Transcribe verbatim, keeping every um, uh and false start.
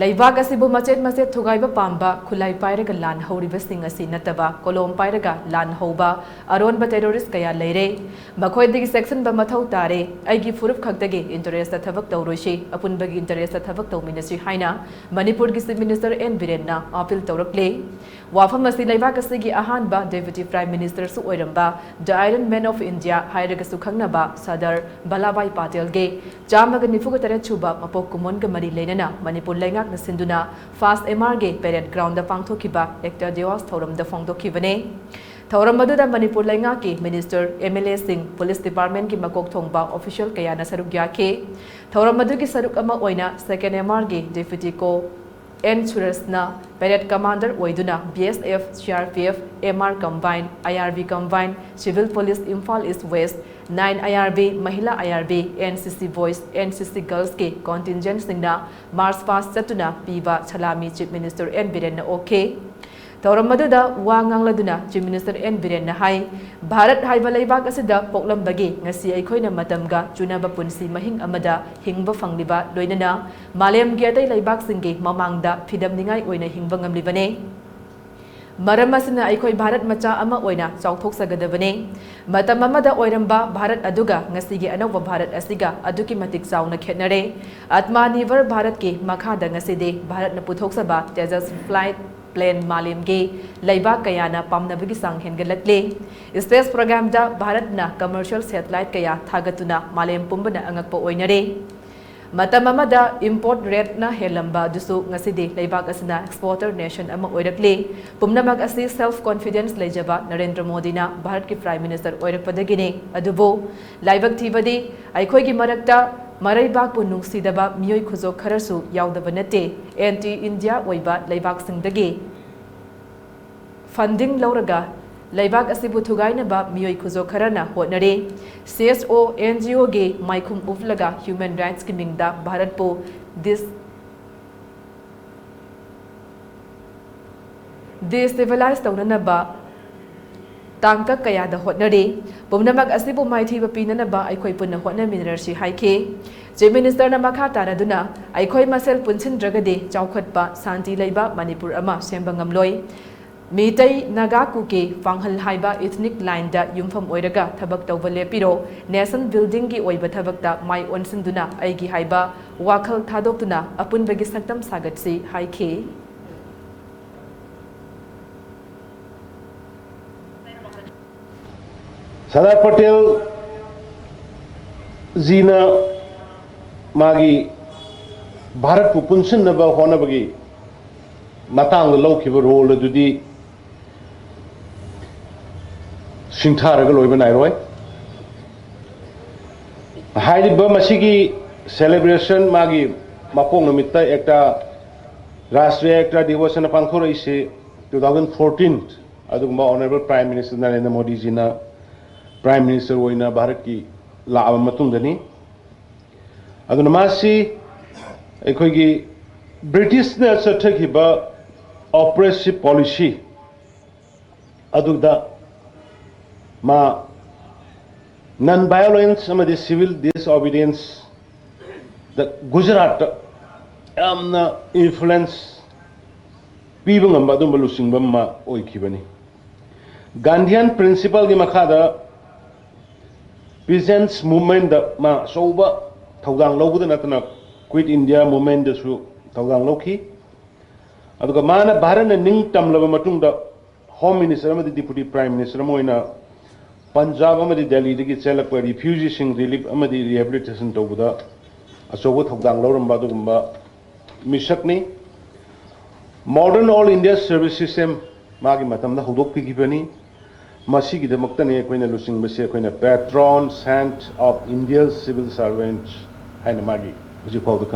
ꯂꯩꯕꯥꯛ ꯑꯁꯤꯕꯨ ꯃꯆꯦꯠ ꯃꯆꯦꯠ ꯊꯨꯒꯥꯏꯕ ꯄꯥꯝꯕ, ꯈꯨꯠꯂꯥꯏ ꯄꯥꯏꯔꯒ ꯂꯥꯟ ꯍꯧꯔꯤꯕꯁꯤꯡ ꯑꯁꯤ ꯅꯠꯇꯕ ꯀꯣꯂꯣꯝ ꯄꯥꯏꯔꯒ ꯂꯥꯟ ꯍꯧꯕ ꯑꯔꯣꯟꯕ terrorist ꯀꯌꯥ ꯂꯩꯔꯦ꯫ ꯃꯈꯣꯏꯗꯒꯤ ꯆꯦꯛꯁꯤꯟꯕ ꯃꯊꯧ ꯇꯥꯔꯦ꯫ ꯑꯩꯒꯤ ꯐꯨꯔꯨꯞ ꯈꯛꯇꯒꯤ interest ꯊꯕꯛ ꯇꯧꯔꯣꯏꯁꯤ, ꯑꯄꯨꯟꯕꯒꯤ interest ꯊꯕꯛ ꯇꯧꯃꯤꯟꯅꯁꯤ ꯍꯥꯏꯅ ꯃꯅꯤꯄꯨꯔꯒꯤ Chief Minister ꯑꯦꯟ ꯕꯤꯔꯦꯟꯅ appeal ꯇꯧꯔꯛꯂꯦ꯫ ꯋꯥꯐꯝ ꯑꯁꯤ ꯂꯩꯕꯥꯛ ꯑꯁꯤꯒꯤ ꯑꯍꯥꯟꯕ Deputy Prime Ministerꯁꯨ ꯑꯣꯏꯔꯝꯕ, The Iron Man of India ꯍꯥꯏꯔꯒꯁꯨ ꯈꯪꯅꯕ ꯁꯔꯗꯥꯔ ꯚꯜꯂꯥꯚꯚꯥꯏ ꯄꯇꯦꯜꯒꯤ ꯆꯥꯝꯃꯒ ꯅꯤꯐꯨꯒ ꯇꯔꯦꯠ ꯁꯨꯕ ꯃꯄꯣꯛ ꯀꯨꯝꯑꯣꯟꯒ ꯃꯔꯤ ꯂꯩꯅꯅ ꯃꯅꯤꯄꯨꯔ ꯂꯩꯉꯥꯛꯅ ꯁꯤꯟꯗꯨꯅ ꯐꯥꯁ ꯑꯦꯝ ꯑꯥꯔꯒꯤ parade groundꯗ ꯄꯥꯡꯊꯣꯛꯈꯤꯕ ꯑꯦꯛꯇꯔ ꯗꯤꯋꯥꯁ ꯊꯧꯔꯝꯗ ꯐꯣꯡꯗꯣꯛꯈꯤꯕꯅꯤ꯫ ꯊꯧꯔꯝ ꯑꯗꯨꯗ ꯃꯅꯤꯄꯨꯔ ꯂꯩꯉꯥꯛꯀꯤ Minister, MLAꯁꯤꯡ, Police Departmentꯀꯤ ꯃꯀꯣꯛ ꯊꯣꯡꯕ official ꯀꯌꯥꯅ ꯁꯔꯨꯛ ꯌꯥꯈꯤ꯫ ꯊꯧꯔꯝ ꯑꯗꯨꯒꯤ ꯁꯔꯨꯛ ꯑꯃ ꯑꯣꯏꯅ Second ꯑꯦꯝ ꯑꯥꯔꯒꯤ Deputy Co ꯑꯦꯟ ꯁꯨꯔꯖꯅ parade commander ꯑꯣꯏꯗꯨꯅ B S F, C R P F, M R combine, I R B combine, Civil Police Imphal East West, nine I R B, Mahila I R B, N C C Boys, N C C Girlsꯀꯤ contingentꯁꯤꯡꯅ march past ꯆꯠꯇꯨꯅ ꯄꯤꯕ ꯁꯂꯥꯃꯤ Chief Minister and ꯕꯤꯔꯦꯟꯅ ꯑꯣꯛꯈꯤ꯫ ꯊꯧꯔꯝ ꯑꯗꯨꯗ ꯋꯥ ꯉꯥꯡꯂꯗꯨꯅ Chief Minister and ꯕꯤꯔꯦꯟꯅ ꯍꯥꯏ, ꯚꯥꯔꯠ ꯍꯥꯏꯕ ꯂꯩꯕꯥꯛ ꯑꯁꯤꯗ ꯄꯣꯛꯂꯝꯕꯒꯤ ꯉꯁꯤ ꯑꯩꯈꯣꯏꯅ ꯃꯇꯝꯒ ꯆꯨꯅꯕ ꯄꯨꯟꯁꯤ ꯃꯍꯤꯡ ꯑꯃꯗ ꯍꯤꯡꯕ ꯐꯪꯂꯤꯕ, ꯂꯣꯏꯅꯅ ꯃꯥꯂꯦꯝꯒꯤ ꯑꯇꯩ ꯂꯩꯕꯥꯛꯁꯤꯡꯒꯤ ꯃꯃꯥꯡꯗ ꯐꯤꯗꯝꯅꯤꯡꯉꯥꯏ ꯑꯣꯏꯅ ꯍꯤꯡꯕ ꯉꯝꯂꯤꯕꯅꯤ꯫ ꯃꯔꯝ ꯑꯁꯤꯅ ꯑꯩꯈꯣꯏ ꯚꯥꯔꯠ ꯃꯆꯥ ꯑꯃ ꯑꯣꯏꯅ ꯆꯥꯎꯊꯣꯛꯆꯒꯗꯕꯅꯤ꯫ ꯃꯇꯝ ꯑꯃꯗ ꯑꯣꯏꯔꯝꯕ ꯚꯥꯔꯠ ꯑꯗꯨꯒ ꯉꯁꯤꯒꯤ ꯑꯅꯧꯕ ꯚꯥꯔꯠ ꯑꯁꯤꯒ ꯑꯗꯨꯛꯀꯤ ꯃꯇꯤꯛ ꯆꯥꯎꯅ ꯈꯦꯠꯅꯔꯦ꯫ Atmanirbhar Bharatꯀꯤ ꯃꯈꯥꯗ ꯉꯁꯤꯗꯤ ꯚꯥꯔꯠꯅ ꯄꯨꯊꯣꯛꯆꯕ Tejas flight plane ꯃꯥꯂꯦꯝꯒꯤ ꯂꯩꯕꯥꯛ ꯀꯌꯥꯅ ꯄꯥꯝꯅꯕꯒꯤ ꯆꯥꯡ ꯍꯦꯟꯒꯠꯂꯛꯂꯦ꯫ Space programꯗ ꯚꯥꯔꯠꯅ commercial satellite ꯀꯌꯥ ꯊꯥꯒꯠꯇꯨꯅ ꯃꯥꯂꯦꯝ ꯄꯨꯝꯕꯅ ꯑꯉꯛꯄ ꯑꯣꯏꯅꯔꯦ꯫ ꯃꯇꯝ ꯑꯃꯗ import rateꯅ ꯍꯦꯜꯂꯝꯕ ꯑꯗꯨꯁꯨ ꯉꯁꯤꯗꯤ ꯂꯩꯕꯥꯛ ꯑꯁꯤꯅ exporter nation ꯑꯃ ꯑꯣꯏꯔꯛꯂꯤ꯫ ꯄꯨꯝꯅꯃꯛ ꯑꯁꯤ self confidence ꯂꯩꯖꯕ ꯅꯔꯦꯟꯗ꯭ꯔ ꯃꯣꯗꯤꯅ ꯚꯥꯔꯠꯀꯤ Prime Minister ꯑꯣꯏꯔꯛꯄꯗꯒꯤꯅꯤ꯫ ꯑꯗꯨꯕꯨ ꯂꯥꯏꯕꯛ ꯊꯤꯕꯗꯤ ꯑꯩꯈꯣꯏꯒꯤ ꯃꯔꯛꯇ ꯃꯔꯩꯕꯥꯛꯄꯨ ꯅꯨꯡꯁꯤꯗꯕ ꯃꯤꯑꯣꯏ ꯈꯨꯖꯣꯛ ꯈꯔꯁꯨ ꯌꯥꯎꯗꯕ ꯅꯠꯇꯦ꯫ Anti India ꯑꯣꯏꯕ ꯂꯩꯕꯥꯛꯁꯤꯡꯗꯒꯤ funding ꯂꯧꯔꯒ ꯂꯩꯕꯥꯛ ꯑꯁꯤꯕꯨ ꯊꯨꯒꯥꯏꯅꯕ ꯃꯤꯑꯣꯏ ꯈꯨꯖꯣꯛ ꯈꯔꯅ ꯍꯣꯠꯅꯔꯤ꯫ C S O, N G Oꯒꯤ ꯃꯥꯏꯈꯨꯝ ꯎꯞꯂꯒ human rightsꯀꯤ ꯃꯤꯡꯗ ꯚꯥꯔꯠꯄꯨ dis-, destabilize ꯇꯧꯅꯅꯕ ꯇꯥꯡꯀꯛ ꯀꯌꯥꯗ ꯍꯣꯠꯅꯔꯤ꯫ ꯄꯨꯝꯅꯃꯛ ꯑꯁꯤꯕꯨ ꯃꯥꯏꯊꯤꯕ ꯄꯤꯅꯅꯕ ꯑꯩꯈꯣꯏ ꯄꯨꯟꯅ ꯍꯣꯠꯅꯃꯤꯟꯅꯔꯁꯤ ꯍꯥꯏꯈꯤ꯫ Chief Minister ꯅ ꯃꯈꯥ ꯇꯥꯔꯗꯨꯅ, ꯑꯩꯈꯣꯏ ꯃꯁꯦꯜ ꯄꯨꯟꯁꯤꯟꯗ꯭ꯔꯒꯗꯤ ꯆꯥꯎꯈꯠꯄ, ꯁꯥꯟꯇꯤ ꯂꯩꯕ ꯃꯅꯤꯄꯨꯔ ꯑꯃ ꯁꯦꯝꯕ ꯉꯝꯂꯣꯏ꯫ ꯃꯤꯇꯩ, ꯅꯥꯒꯥ, ꯀꯨꯀꯤ, ꯄꯥꯡꯍꯜ ꯍꯥꯏꯕ ethnic line ꯗ ꯌꯨꯝꯐꯝ ꯑꯣꯏꯔꯒ ꯊꯕꯛ ꯇꯧꯕ ꯂꯦꯞꯄꯤꯔꯣ꯫ Nation building ꯒꯤ ꯑꯣꯏꯕ ꯊꯕꯛꯇ ꯃꯥꯏ ꯑꯣꯟꯁꯤꯟꯗꯨꯅ ꯑꯩꯒꯤ ꯍꯥꯏꯕ ꯋꯥꯈꯜ ꯊꯥꯗꯣꯛꯇꯨꯅ ꯑꯄꯨꯟꯕꯒꯤ ꯁꯛꯇꯝ ꯁꯥꯒꯠꯁꯤ ꯍꯥꯏꯈꯤ꯫ ꯁꯔꯗꯥꯔ ꯄꯇꯦꯜ ꯖꯤꯅ ꯃꯥꯒꯤ ꯚꯥꯔꯠꯄꯨ ꯄꯨꯟꯁꯤꯟꯅꯕ ꯍꯣꯠꯅꯕꯒꯤ ꯃꯇꯥꯡꯗ ꯂꯧꯈꯤꯕ role ꯑꯗꯨꯗꯤ ꯁꯤꯡꯊꯥꯔꯒ ꯂꯣꯏꯕ ꯅꯥꯏꯔꯣꯏ꯫ ꯍꯥꯏꯔꯤꯕ ꯃꯁꯤꯒꯤ celebration, ꯃꯥꯒꯤ ꯃꯄꯣꯛ ꯅꯨꯃꯤꯠꯇ ꯑꯦꯛꯇ ꯔꯥꯁꯇ꯭ꯔꯤꯌꯥ ꯑꯦꯛꯇ ꯗꯤꯕꯁ ꯑꯅ ꯄꯥꯡꯊꯣꯔꯛꯏꯁꯤ two thousand fourteen, ꯑꯗꯨꯒꯨꯝꯕ Honourable Prime Minister Narendra ꯃꯣꯗꯤꯖꯤꯅ Prime Minister ꯑꯣꯏꯅ ꯚꯥꯔꯠꯀꯤ ꯂꯥꯛꯑꯕ ꯃꯇꯨꯡꯗꯅꯤ꯫ ꯑꯗꯨꯅ ꯃꯥꯁꯤ ꯑꯩꯈꯣꯏꯒꯤ ꯕ꯭ꯔꯤꯇꯤꯁꯅ ꯆꯠꯊꯈꯤꯕ oppressive policy ꯑꯗꯨꯗ ꯃꯥ non violence ꯑꯃꯗꯤ civil disobedience ꯗ ꯒꯨꯖꯔꯥꯠꯇ ꯌꯥꯝꯅ influence ꯄꯤꯕ ꯉꯝꯕ ꯑꯗꯨꯝꯕ ꯂꯨꯆꯤꯡꯕ ꯑꯃ ꯑꯣꯏꯈꯤꯕꯅꯤ꯫ Gandhian principle ꯒꯤ ꯃꯈꯥꯗ peasants movement ꯇ ꯃꯥ ꯑꯆꯧꯕ ꯊꯧꯗꯥꯡ ꯂꯧꯕꯗ ꯅꯠꯇꯅ Quit India movement ꯇꯁꯨ ꯊꯧꯗꯥꯡ ꯂꯧꯈꯤ꯫ ꯑꯗꯨꯒ ꯃꯥꯅ ꯚꯥꯔꯠꯅ ꯅꯤꯡ ꯇꯝꯂꯕ ꯃꯇꯨꯡꯗ Home Minister ꯑꯃꯗꯤ Deputy Prime Minister ꯑꯃ ꯑꯣꯏꯅ ꯄꯟꯖꯥꯕ ꯑꯃꯗꯤ ꯗꯦꯜꯂꯤꯗꯒꯤ ꯆꯦꯜꯂꯛꯄ refugee ꯁꯤꯡ relief ꯑꯃꯗꯤ rehabilitation ꯇꯧꯕꯗ ꯑꯆꯧꯕ ꯊꯧꯗꯥꯡ ꯂꯧꯔꯝꯕ ꯑꯗꯨꯒꯨꯝꯕ ꯃꯤꯁꯛꯅꯤ꯫ Modern All India Service System ꯃꯥꯒꯤ ꯃꯇꯝꯗ ꯍꯧꯗꯣꯛꯄꯤꯈꯤꯕꯅꯤ꯫ ꯃꯁꯤꯒꯤꯗꯃꯛꯇꯅꯤ ꯑꯩꯈꯣꯏꯅ ꯂꯨꯆꯤꯡꯕꯁꯦ ꯑꯩꯈꯣꯏꯅ Patron Saint of India's Civil Servants ꯍꯥꯏꯅ ꯃꯥꯒꯤ ꯍꯧꯖꯤꯛ ꯐꯥꯎꯗ